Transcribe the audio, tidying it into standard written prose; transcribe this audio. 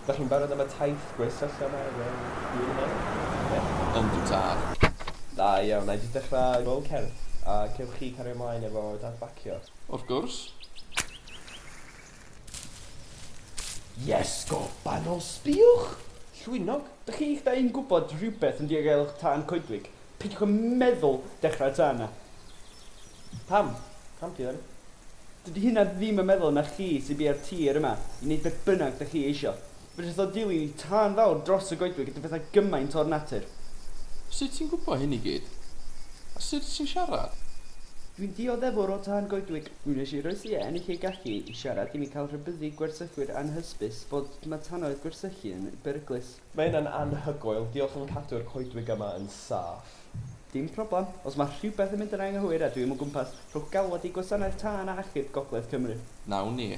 Dach chi'n barod am y taith gwersylla 'ma efo fi heno? Ie? Yndw tad. Da iawn, na i jyst dechrau rôl cerdd a cewch chi cario ymlaen efo dadbacio. Wrth gwrs. Iesgob annwyl, sbïwch! Llwynog, dych chi eich dau'n gwybod rhywbeth yn diogelwch tân coedwig? Peidiwch â meddwl dechrau'r tân 'na. Pam? Pam ti ddim? Dydy hynna ddim yn meddwl na chi sy biau'r tir yma i wneud beth bynnag dych chi eisio. Fedrith o dilyn i tân fawr dros y goedwig a difetha gymaint o'r natur. Sut ti'n gwybod hyn i gyd? A sut ti'n siarad? Dwi'n dioddefwr o tân goedwig. Mi wnes i roes i ennill ei gallu i siarad i mi cael rhybuddu gwersyllwyr anhysbys fod matanoedd gwersyllu yn beryglus. Mae hynna'n anhygoel, diolch am cadw'r coedwig yma yn saff. Dim problem. Os mae rhywbeth yn mynd yn anghywir a dwi'm o gwmpas, rhowch galwad i Gwasanaeth Tân a Achub Gogledd Cymru. Nawn ni.